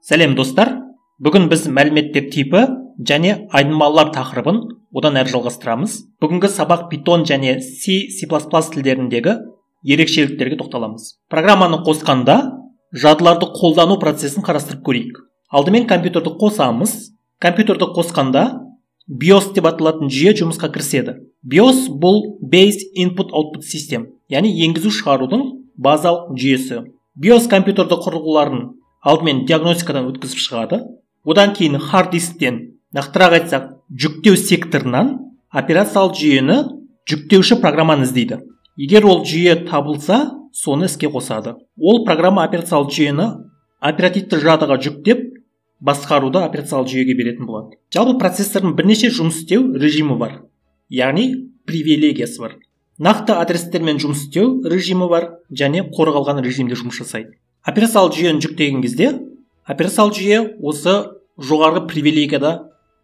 Сәлем достар, бүгін біз мәліметтер типі және айнымалылар тақырыбын одан әрі жалғастырамыз. Бүгінгі сабақ Python және C, C++ тілдеріндегі ерекшеліктерге тоқталамыз. Программаны қосқанда жадыларды қолдану процесін қарастырып көрейік. Алдымен компьютерді қосамыз. Компьютерді қосқанда BIOS деп аталатын жүйе жұмысқа кіріседі. BIOS бұл Base Input Output System, яғни енгізу шығарудың базалық жүйесі. BIOS компьютерді құрылғыларын алдымен диагностикадан өткізіп шығады. Одан кейін хард дисктен, нақтырақ айтсақ, жүктеу секторынан операциялық жүйені жүктеуші программаны іздейді. Егер ол жүйе табылса, соны іске қосады. Ол программа операциялық жүйені оперативті жадыға жүктеп, басқаруды операциялық жүйеге беретін болады. Жалпы процессордың бірнеше жұмыс істеу режимі бар, яғни привилегиясы бар. Нақты адрестермен жұмыс істеу режимі бар және қорғалған режимде жұмыс жасайды. Операциялық жүйені жүктеген кезде операциялық жүйе осы жоғарғы привилегияда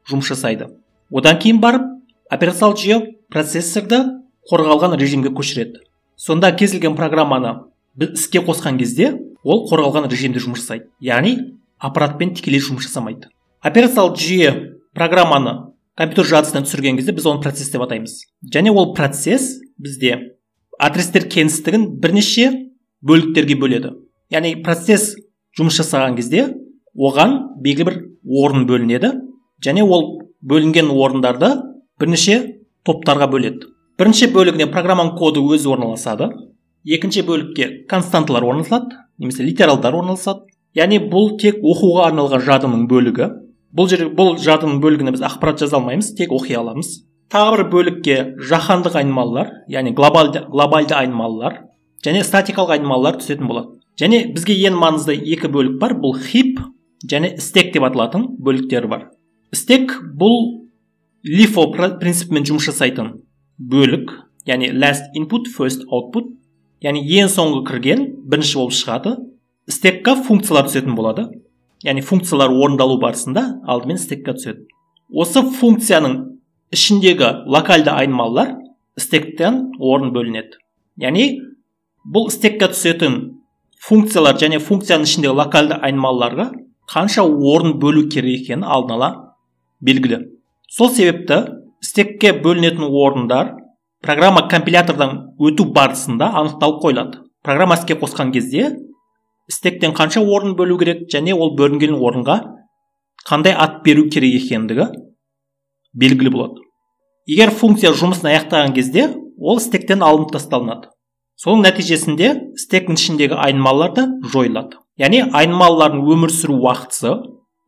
жұмыс жасайды. Одан кейін барып операциялық жүйе процессорды қорғалған режимге көшіреді. Сонда кез келген программаны біз іске қосқан кезде ол қорғалған режимде жұмыс жасайды, яғни аппаратпен тікелей жұмыс жасамайды. Операциялық жүйе программаны компьютер жадысынан түсірген кезде біз оны процесс деп атаймыз. Және ол процесс бізде адрестер кеңістігін бірнеше бөліктерге бөледі. Яғни процесс жұмыс жасаған кезде оған белгілі бір орын бөлінеді және ол бөлінген орындарды бірнеше топтарға бөледі. Бірінші бөлігіне программаның коды өзі орналасады. Екінші бөлікке константалар орналасады, немесе литералдар орналасады. Яғни бұл тек оқуға арналған жадының бөлігі. Бұл жадының бөлігіне біз ақпарат жаза алмаймыз, тек оқи аламыз. Тағы бір бөлікке жаһандық айнымалылар, яғни глобалды айнымалылар және статикалық айнымалылар түсетін болады. Және бізге ең маңызды екі бөлік бар, бұл heap және стек деп аталатын бөліктері бар. Стек бұл LIFO принципімен жұмыс жасайтын бөлік, яғни last input, first output, яғни ең соңғы кірген бірінші болып шығады. Стекке функциялар түсетін болады. Яғни функциялар орындалу барысында алдымен стекке түседі. Осы функцияның ішіндегі локальды айнымалылар стектен орын бөлінеді. Яғни бұл стекке түсетін функциялар және функцияның ішіндегі локальды айнымалыларға қанша орын бөлу керек екені алдын ала белгілі. Сол себепті стекке бөлінетін орындар программа компилятордан өту барысында анықталып қойылады. Программа іске қосқан кезде стектен қанша орын бөлу керек және ол бөлінген орынға қандай ат беру керек екендігі белгілі болады. Егер функция жұмысын аяқтаған кезде ол стектен алынып тасталынады. Соның нәтижесінде стектің ішіндегі айнымалылар да жойылады. Яғни айнымалылардың өмір сүру уақытысы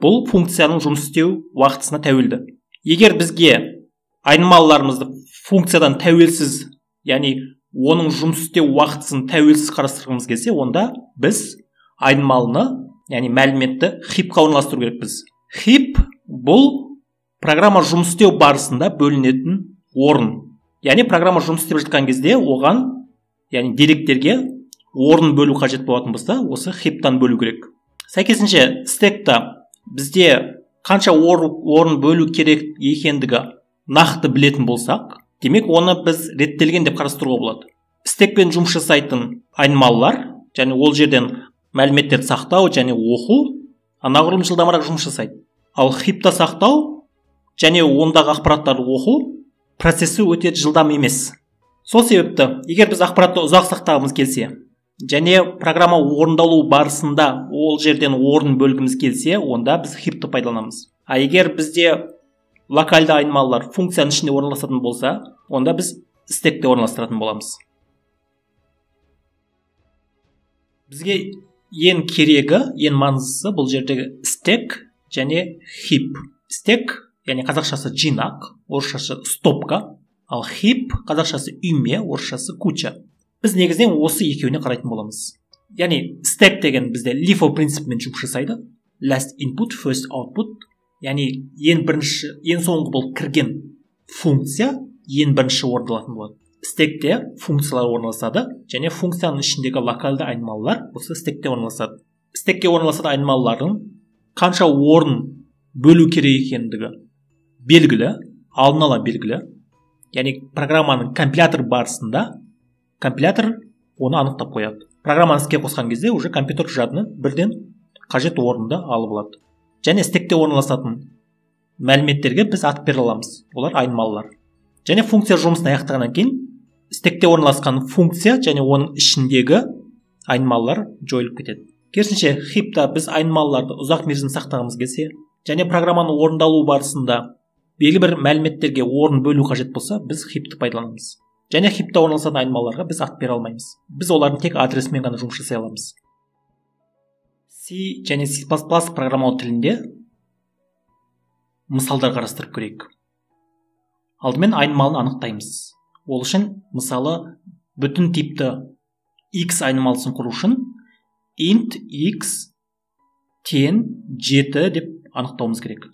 бұл функцияның жұмыс істеу уақытысына тәуелді. Егер бізге айнымалыларымызды функциядан тәуелсіз, яғни оның жұмыс істеу уақытысын тәуелсіз қарастырғымыз келсе, онда біз айнымалыны, яғни мәліметті хипқа орналастыру керекпіз. Хип бұл программа жұмыс істеу барысында бөлінетін орын. Яғни программа жұмыс істеп жатқан кезде оған, яғни деректерге орын бөлу қажет болатын болса, осы хиптан бөлу керек. Сәйкесінше стекта бізде қанша орын бөлу керек екендігі нақты білетін болсақ, демек оны біз реттелген деп қарастыруға болады. Стекпен жұмыс жасайтын айнымалылар және ол жерден мәліметтерді сақтау және оқу анағұрлым жылдамырақ жұмыс жасайды. Ал хипта сақтау және ондағы ақпараттарды оқу процесі өте жылдам емес. Сол себепті, егер біз ақпаратты ұзақ сақтағымыз келсе және программа орындалу барысында ол жерден орын бөлгіміз келсе, онда біз хипті пайдаланамыз. А егер бізде локальды айнымалылар функцияның ішінде орналасатын болса, онда біз стекте орналастыратын боламыз. Бізге ең керегі, ең маңыздысы бұл жердегі стек және хип. Стек, яғни қазақшасы жинақ, орысшасы стопка, ал хип қазақшасы үйме, орысшасы куча. Біз негізінен осы екеуіне қарайтын боламыз. Яғни стек деген бізде LIFO принципімен жұмыс жасайды. Last input, first output, яғни ең бірінші, ең соңғы болып кірген функция ең бірінші орындалатын болады. Стекте функциялар орналасады және функцияның ішіндегі локальды айнымалылар осы стекте орналасады. Стекке орналасатын айнымалылардың қанша орын бөлу керек екендігі белгілі, алдын ала белгілі. Яғни программаның компилятор барысында компилятор оны анықтап қояды. Программаны іске қосқан кезде уже компьютер жадыны бірден Қажет орынды алып алады. Және стекте орналасатын мәліметтерге біз ат бере аламыз. Олар айнымалылар. Және функция жұмысын аяқтағаннан кейін стекте орналасқан функция және оның ішіндегі айнымалылар жойылып кетеді. Керісінше, хипта біз айнымалыларды ұзақ мерзім сақтағымыз келсе, және программаның орындалу барысында белгілі бір мәліметтерге орын бөлу қажет болса, біз хипті пайдаланамыз. Және хипта орналасатын айнымалыларға біз ат бере алмаймыз. Біз олардың тек адресімен ғана жұмыс жасай аламыз. C және C++ программалау тілінде мысалдар қарастырып көрейік. Алдымен айнымалыны анықтаймыз. Ол үшін мысалы бүтін типті x айнымалысын құру үшін int x тең 7 деп анықтауымыз керек.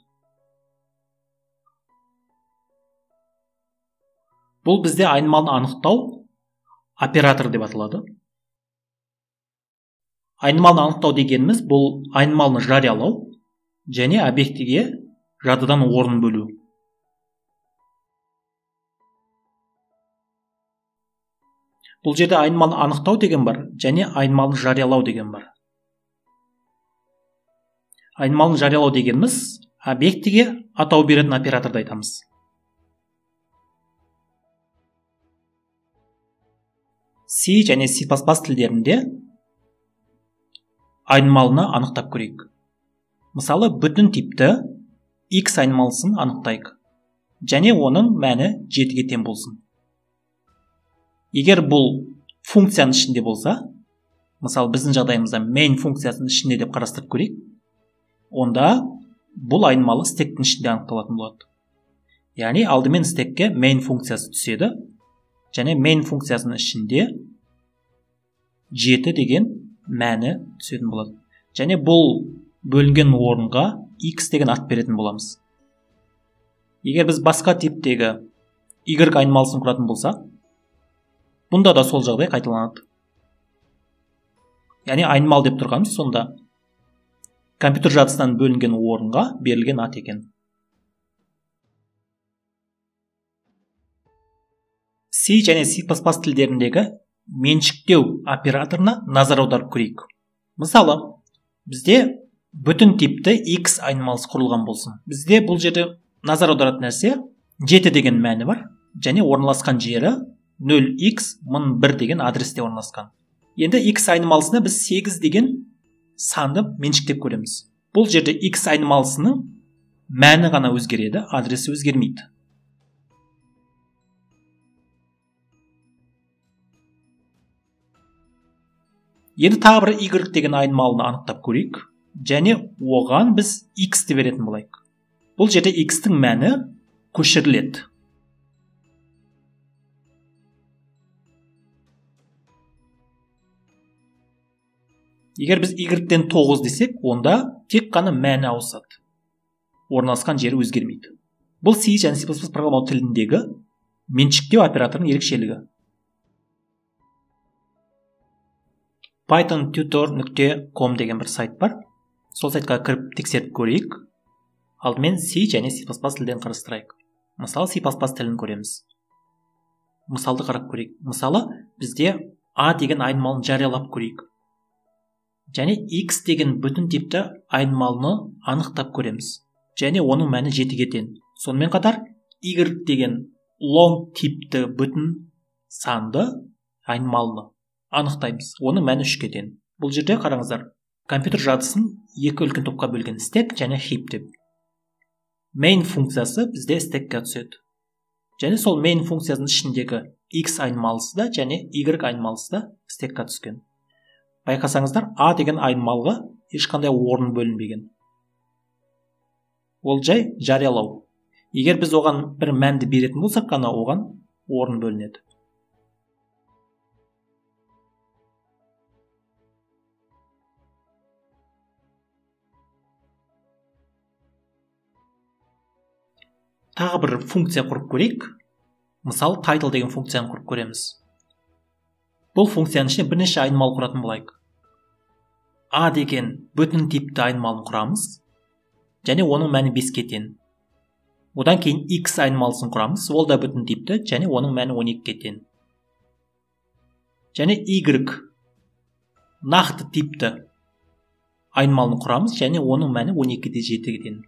Бұл бізде айнымалыны анықтау оператор деп аталады. Айнымалыны анықтау дегеніміз бұл айнымалыны жариялау және объектіге жадыдан орын бөлу. Бұл жерде айнымалыны анықтау деген бар және айнымалыны жариялау деген бар. Айнымалыны жариялау дегеніміз объектіге атау беретін операторды айтамыз. C және C++ тілдерінде айнымалыны анықтап көрейік. Мысалы, бүтін типті x айнымалысын анықтайық және оның мәні 7-ге тең болсын. Егер бұл функцияның ішінде болса, мысалы біздің жағдайымызда main функциясының ішінде деп қарастырып көрейік, онда бұл айнымалы стектің ішінде анықталатын болады. Яғни алдымен стекке main функциясы түседі және main функциясының ішінде 7 деген мәні түсетін болады. Және бұл бөлінген орынға x деген ат беретін боламыз. Егер біз басқа типтегі y айнымалысын құратын болсақ, бұнда да сол жағдай қайталанады. Яғни айнымалы деп тұрғанымыз сонда компьютер жадысынан бөлінген орынға берілген ат екен. C және C++ тілдеріндегі меншіктеу операторына назар аударып көрейік. Мысалы, бізде бүтін типті x айнымалысы құрылған болсын. Бізде бұл жерде назар аударатын нәрсе 7 деген мәні бар және орналасқан жері 0x1001 деген адресте орналасқан. Енді x айнымалысына біз 8 деген санды меншіктеп көреміз. Бұл жерде x айнымалысының мәні ғана өзгереді, адресі өзгермейді. Енді тағы бір y деген айнымалыны анықтап көрейік және оған біз x-ті беретін болайық. Бұл жерде x-тің мәні көшіріледі. Егер біз y-тен 9 десек, онда тек қана мәні ауысады. Орналасқан жері өзгермейді. Бұл C және C++ программалау тіліндегі меншіктеу операторының ерекшелігі. pythontutor.com деген бір сайт бар. Сол сайтқа кіріп тексеріп көрейік. Алдымен C және C++ тілден қарастырайық. Мысалы, C++ тілін көреміз. Мысалды қарап көрейік. Мысалы, бізде A деген айнымалыны жариялап көрейік. Және X деген бүтін типті айнымалыны анықтап көреміз. Және оның мәні 7-ге тең. Сонымен қатар Y деген long типті бүтін санды айнымалыны анықтаймыз. Оның мәні 3-ке тең. Бұл жерде қараңыздар, компьютер жадысын екі үлкен топқа бөлген стек және heap деп. Main функциясы бізде стекке түседі. Және сол main функциясының ішіндегі X айнымалысы да және Y айнымалысы да стекке түскен. Байқасаңыздар, A деген айнымалыға ешқандай орын бөлінбеген. Ол жай жариялау. Егер біз оған бір мәнді беретін болсақ, қана оған орын бөлінеді. Тағы бір функция құрып көрейік. Мысалы, title деген функцияны құрып көреміз. Бұл функцияның ішіне бірнеше айнымалы құратын болайық. A деген бүтін типті айнымалыны құрамыз және оның мәні 5-ке тең. Одан кейін X айнымалысын құрамыз, ол да бүтін типті және оның мәні 12-ге тең. Және Y нақты типті айнымалыны құрамыз және оның мәні 12,7-ге тең.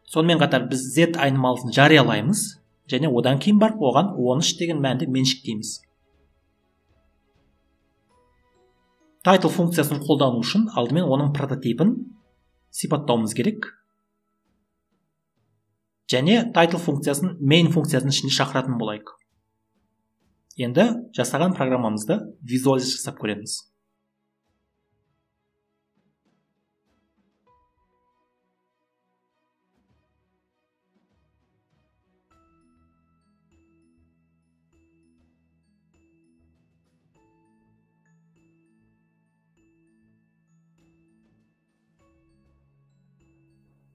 Сонымен қатар біз z айнымалысын жариялаймыз және одан кейін барып оған 13 деген мәнді меншіктейміз. Title функциясын қолдану үшін алдымен оның прототипін сипаттауымыз керек. Және title функциясын main функциясының ішінде шақыратын болайық. Енді жасаған программамызды визуализация жасап көреміз.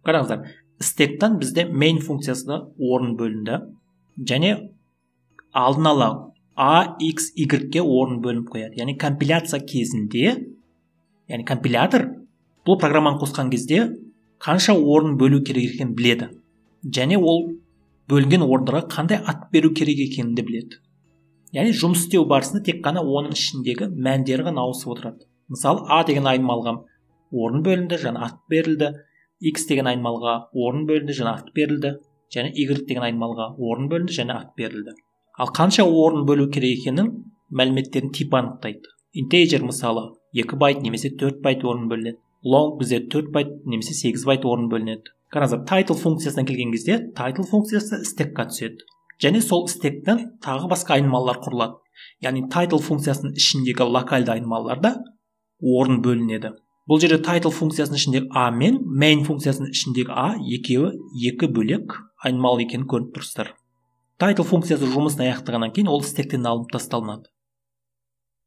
Қараңыздар, стектен бізде main функциясына орын бөлінді және алдын ала a, x, y-ге орын бөлініп қояды. Яғни компиляция кезінде, яғни компилятор бұл программаны қосқан кезде қанша орын бөлу керек екенін біледі. Және ол бөлінген орындарға қандай ат беру керек екенін де біледі. Яғни жұмыс істеу барысында тек қана оның ішіндегі мәндері ғана ауысып отырады. Мысалы, a деген айнымалыға орын бөлінді, және ат берілді. X деген айнымалыға орын бөлінді, және ат берілді, және Y деген айнымалыға орын бөлінді, және ат берілді. Ал қанша орын бөлу керек екенін мәліметтердің типі анықтайды. Integer мысалы 2 байт немесе 4 байт орын бөлінеді. Long бізде 4 байт немесе 8 байт орын бөлінеді. Қараңыздар, title функциясына келген кезде title функциясы стекке түседі. Және сол стектен тағы басқа айнымалылар құрылады. Яғни title функциясының ішіндегі локальды айнымалыларда орын бөлінеді. Бұл жерде title функциясының ішіндегі a мен main функциясының ішіндегі a екеуі екі бөлек айнымалы екенін көріп тұрсыздар. Title функциясы жұмысын аяқтағаннан кейін ол стектен алынып тасталынады.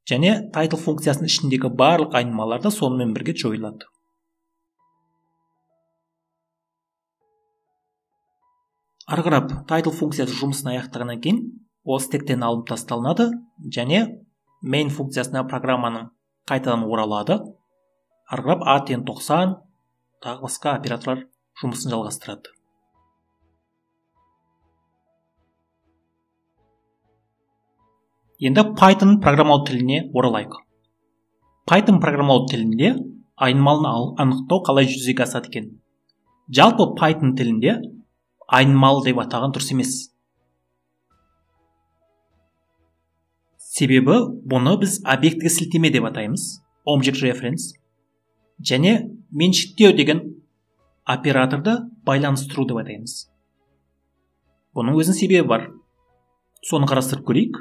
Және title функциясының ішіндегі барлық айнымалар да сонымен бірге жойылады. Ары қарап title функциясы жұмысын аяқтағаннан кейін ол стектен алынып тасталынады және main функциясына программаның қайтадан оралады. Ары қарап a тең 90 тағы басқа операторлар жұмысын жалғастырады. Енді Python программалау тіліне оралайық. Python программалау тілінде айнымалыны анықтау қалай жүзеге асады екен? Жалпы Python тілінде айнымалы деп атаған дұрыс емес. Себебі бұны біз объектіге сілтеме деп атаймыз, object reference. Және меншіктеу деген операторды байланыстыру деп атаймыз. Бұның өзінің себебі бар. Соны қарастырып көрейік.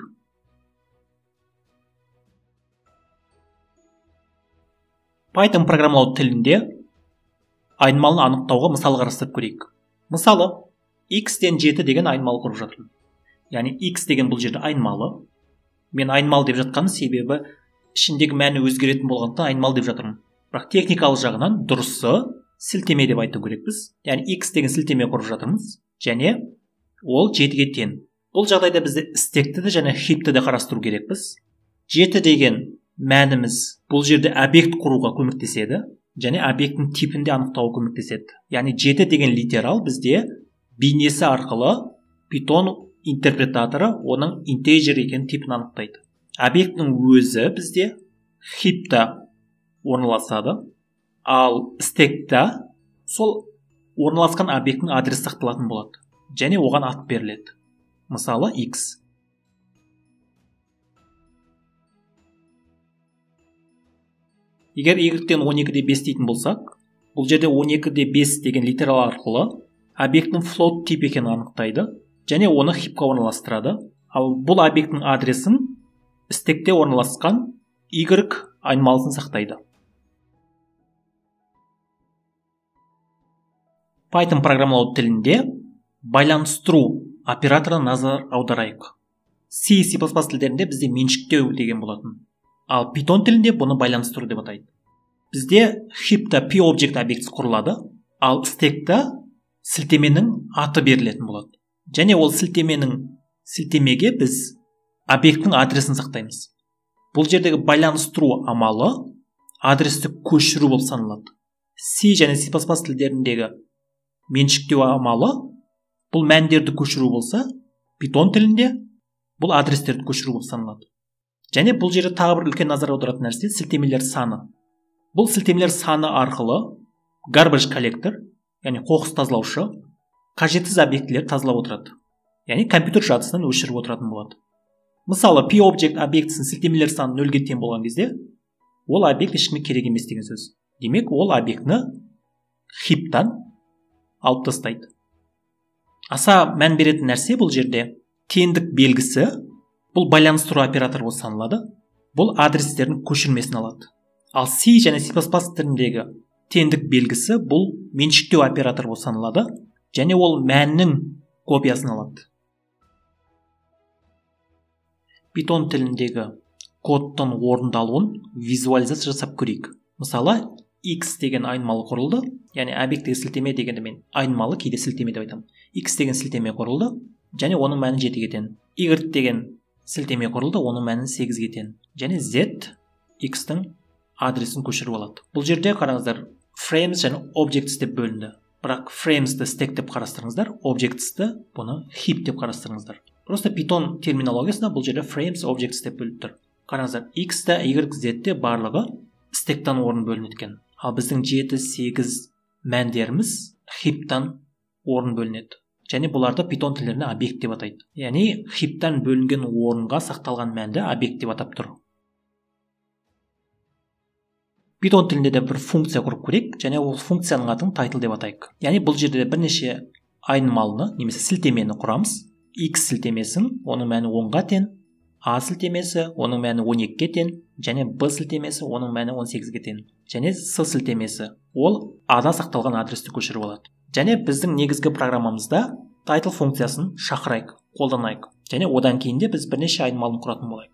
Python программалау тілінде айнымалыны анықтауға мысал қарастырып көрейік. Мысалы, x-тен 7 деген айнымалы құрып жатырмын. Яғни x деген бұл жерде айнымалы. Мен айнымалы деп жатқаным себебі ішіндегі мәні өзгеретін болғандықтан айнымалы деп жатырмын. Бірақ техникалық жағынан дұрысы сілтеме деп айту керекпіз. Яғни x деген сілтеме құрып жатырмыз және ол 7-ге тең. Бұл жағдайда бізде стекті де және хипті де қарастыру керекпіз. 7 деген мәніміз бұл жерде объект құруға көмектеседі және объекттің типін де анықтауға көмектеседі. Яғни 7 деген литерал бізде бейнесі арқылы Python интерпретаторы оның integer екенін типін анықтайды. Объекттің өзі бізде хипта орналасады, ал стекта сол орналасқан объекттің адресі сақталатын болады және оған ат беріледі. Мысалы, x. Егер y-тен 12,5 дейтін болсақ, бұл жерде 12,5 деген литерал арқылы объекттің float тип екенін анықтайды және оны хипқа орналастырады. Ал бұл объекттің адресін стекте орналасқан y айнымалысын сақтайды. Python программалау тілінде байланыстыру операторына назар аударайық. C, C++ тілдерінде бізде меншіктеу деген болатын. Ал Python тілінде бұны байланыстыру деп атайды. Бізде хипта p-object объектісі құрылады, ал стекта сілтеменің аты берілетін болады. Және ол сілтемеге біз объекттің адресін сақтаймыз. Бұл жердегі байланыстыру амалы адресті көшіру болып саналады. C және C++ тілдеріндегі меншіктеу амалы бұл мәндерді көшіру болса, Python тілінде бұл адрестерді көшіру болып саналады. Және бұл жерде тағы бір үлкен назар аударатын нәрсе сілтемелер саны. Бұл сілтемелер саны арқылы garbage collector, яғни қоқыс тазалаушы, қажетсіз объектілер тазалап отырады. Яғни компьютер жадысынан өшіріп отыратын болады. Мысалы, PObject объектісінің сілтемелер саны 0-ге тең болған кезде, ол объект ешкімге керек емес деген сөз. Демек, ол объектіні хиптан алып тастайды. Аса мән беретін нәрсе бұл жерде теңдік белгісі, бұл байланыстыру операторы болып саналады. Бұл адрестердің көшірмесін алады. Ал C және C++ тіліндегі теңдік белгісі бұл меншіктеу операторы болып саналады және ол мәннің копиясын алады. Python тіліндегі кодтың орындалуын визуализация жасап көрейік. Мысалы, X деген айнымалы құрылды, яғни объектіге сілтеме дегенді мен айнымалы, кейде сілтеме деп айтамын. X деген сілтеме құрылды және оның мәні 7-ге тең. Y деген сілтеме құрылды, оның мәні 8-ге тең. Және Z X-тің адресін көшіріп алады. Бұл жерде қараңыздар, frames және objects деп бөлінді. Бірақ frames'ті stack деп қарастырыңыздар, objects'ті бұны heap деп қарастырыңыздар. Просто Python терминологиясында бұл жерде frames, objects деп бөліп тұр. Қараңыздар, X-та, Y, Z-те барлығы стектан орын бөлінеді екен. Ал біздің 7, 8 мәндеріміз heap'тан орын бөлінеді. Және бұларды Python тілдерінде объект деп атайды. Яғни heap'тан бөлінген орынға сақталған мәнді объект деп атап тұр. Python тілінде де бір функция құрып көрейік, және ол функцияның атын title деп атайық. Яғни бұл жерде бірнеше айнымалыны немесе сілтемені құрамыз. X сілтемесін, оның мәні 10-ға тең, A сілтемесі, оның мәні 12-ге тең, және B сілтемесі, оның мәні 18-ге тең. Және S сілтемесі, ол A-да сақталған адресті көшіріп алады. Және біздің негізгі программамызда title функциясын шақырайық, қолданайық. Және одан кейін де біз бірнеше айнымалыны құратын болайық.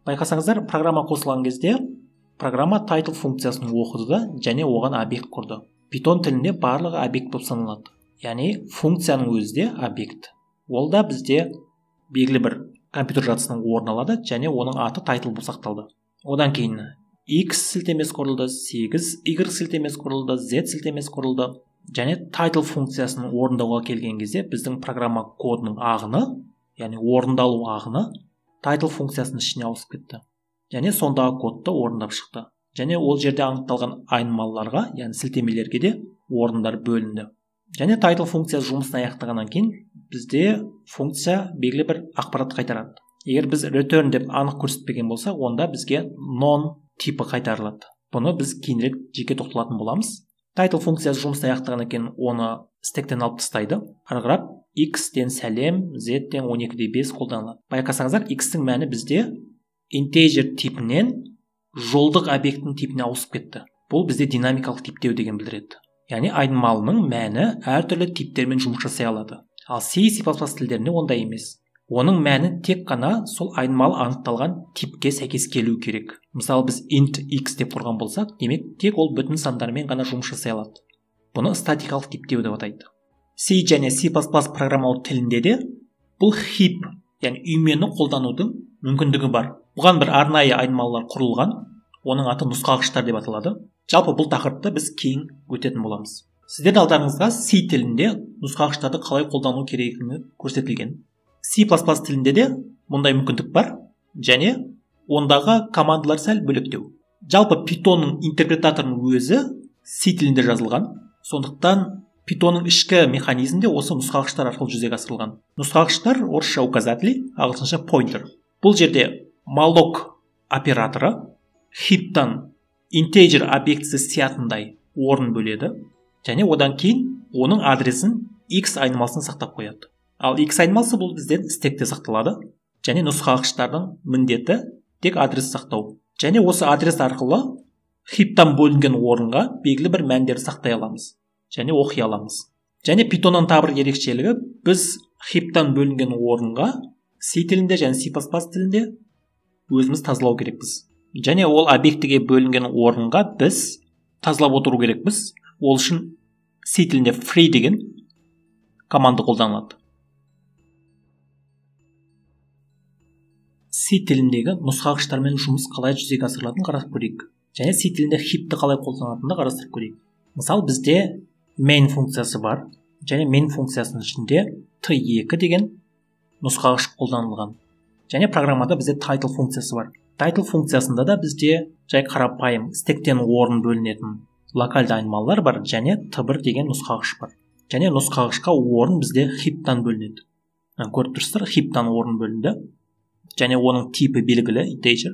Байқасаңыздар, программа қосылған кезде программа title функциясын оқыды да және оған объект құрды. Python тілінде барлығы объект болып саналады. Яғни функцияның өзі де объект. Ол да бізде белгілі бір компьютер жадысының орын алады және оның аты title болып сақталды. Одан кейін X сілтемесі құрылды, 8, Y сілтемесі құрылды, Z сілтемесі құрылды. Және title функциясын орындауға келген кезде біздің программа кодының ағыны, яғни орындалу ағыны title функциясының ішіне ауысып кетті. Және сондағы кодты орындап шықты. Және ол жерде анықталған айнымалыларға, яғни сілтемелерге де орындар бөлінді. Және title функциясы жұмысын аяқтағаннан кейін бізде функция белгілі бір ақпарат қайтарады. Егер біз return деп анық көрсетпеген болса, онда бізге none типі қайтарылады. Бұны біз кейінірек жеке тоқталатын боламыз. Title функциясы жұмысын аяқтағаннан кейін оны стектен алып тастайды. Ары қарап X-тен сәлем, Z-тен 12-де 5 қолданылады. Байқасаңыздар, X-тің мәні бізде integer типінен жолдық объектінің типіне ауысып кетті. Бұл бізде динамикалық типтеу деген білдіреді. Яғни айнымалының мәні әртүрлі типтермен жұмыс жасай алады. Ал C, C++ тілдерінде ондай емес. Оның мәні тек қана сол айнымалы анықталған типке сәйкес келу керек. Мысалы, біз int x деп құрған болсақ, демек тек ол бүтін сандармен ғана жұмыс жасай алады. Бұны статикалық типтеу деп атайды. C және C++ программалау тілінде де бұл heap, яғни үймені қолданудың мүмкіндігі бар. Бұған бір арнайы айнымалылар құрылған, оның аты нұсқағыштар деп аталады. Жалпы бұл тақырыпты біз кейін өтетін боламыз. Сіздердің алдарыңызға C тілінде нұсқағыштарды қалай қолдану керектігі көрсетілген. C++ тілінде де мұндай мүмкіндік бар және ондағы командалар сәл бөлектеу. Жалпы Pythonның интерпретаторының өзі C тілінде жазылған. Сондықтан Pythonның ішкі механизмінде осы нұсқағыштар арқылы жүзеге асырылған. Нұсқағыштар орысша указатели, ағылшынша pointer. Бұл жерде malloc операторы heap'тан integer объектісі сиятындай орын бөледі және одан кейін оның адресін X айнымалысын сақтап қояды. Ал X айнымалысы бұл бізден стекте сақталады және нұсқағыштардың міндеті тек адрес сақтау. Және осы адрес арқылы heap'тан бөлінген орынға белгілі бір мәндерді сақтай аламыз және оқи аламыз. Және Pythonның тағы бір ерекшелігі, біз heap'тан бөлінген орынға C тілінде және C++ тілінде өзіміз тазалау керекпіз. Және ол объектіге бөлінген орынға біз тазалап отыру керекпіз. Ол үшін C тілінде free деген команда қолданылады. C тіліндегі нұсқағыштармен жұмыс қалай жүзеге асырылатынын қарап көрейік. Және C тілінде heap'ті қалай қолданатынын қарастырып көрейік. Мысалы, бізде main функциясы бар. Және main функциясының ішінде t2 деген нұсқағыш қолданылған. Және программада бізде title функциясы бар. Title функциясында да бізде жай қарапайым стектен орын бөлінетін локальды айнымалылар бар және t1 деген нұсқағыш бар. Және нұсқағышқа орын бізде heap-тан бөлінеді. Көріп тұрсыздар, heap-тан орын бөлінді. Және оның типі белгілі, integer.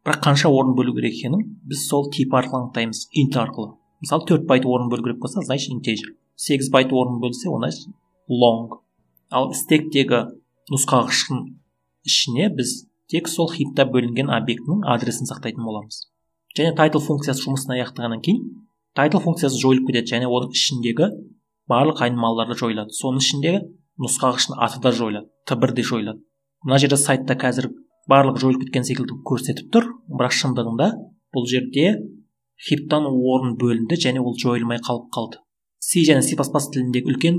Бірақ қанша орын бөлу керек екенін біз сол тип арқылы анықтаймыз, int арқылы. Мысалы, 4 байт орын бөлу керек болса, значит integer. 8 байт орын бөлсе, онда long. Ал стектегі нұсқағыштың ішіне біз тек сол heap-та бөлінген объектінің адресін сақтайтын боламыз. Және title функциясы жұмысын аяқтағаннан кейін title функциясы жойылып кетеді және оның ішіндегі барлық айнымалылар да жойылады. Соның ішіндегі нұсқағыштың аты да жойылады, t1 де жойылады. Мына жерде сайтта қазір барлық жойылып кеткен секілді көрсетіп тұр, бірақ шындығында бұл жерде heap-тан орын бөлінді және ол жойылмай қалып қалды. C және C++ тіліндегі үлкен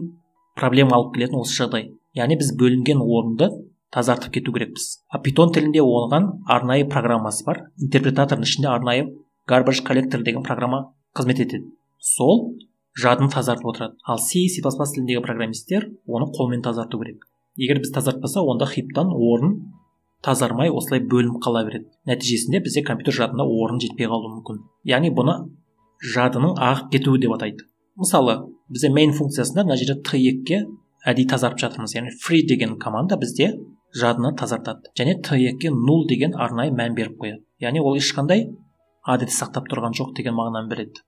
проблема алып келетін осы жағдай. Яғни біз бөлінген орынды тазартып кету керекпіз. А Python тілінде оған арнайы программасы бар. Интерпретатордың ішінде арнайы garbage collector деген программа қызмет етеді. Сол жадын тазартып отырады. Ал C, C++ тіліндегі программистер оны қолмен тазарту керек. Егер біз тазартпаса, онда heap-тан орын тазармай осылай бөлініп қала береді. Нәтижесінде бізде компьютер жадында орын жетпей қалуы мүмкін. Яғни бұны жадының ағып кетуі деп атайды. Мысалы, бізде main функциясында мына жерде t2-ге әдейі тазартып жатырмыз. Яғни free деген команда бізде жадыны тазартады. Және t2-ге 0 деген арнайы мән беріп қояды. Яғни ол ешқандай адрес сақтап тұрған жоқ деген мағынаны береді.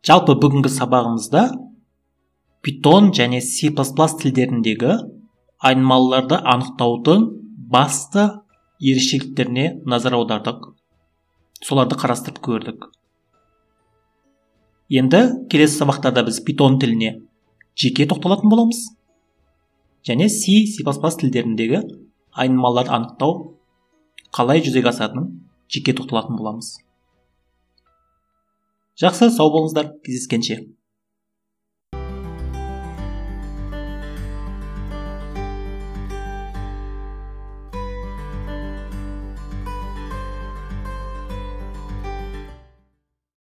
Жалпы бүгінгі сабағымызда Python және C++ тілдеріндегі айнымалыларды анықтаудың басты ерекшеліктеріне назар аудардық. Соларды қарастырып көрдік. Енді келесі сабақтарда біз Python тіліне жеке тоқталатын боламыз. Және C, C++ тілдеріндегі айнымалыларды анықтау қалай жүзеге асатынын жеке тоқталатын боламыз. Жақсы, сау болыңыздар, кездескенше.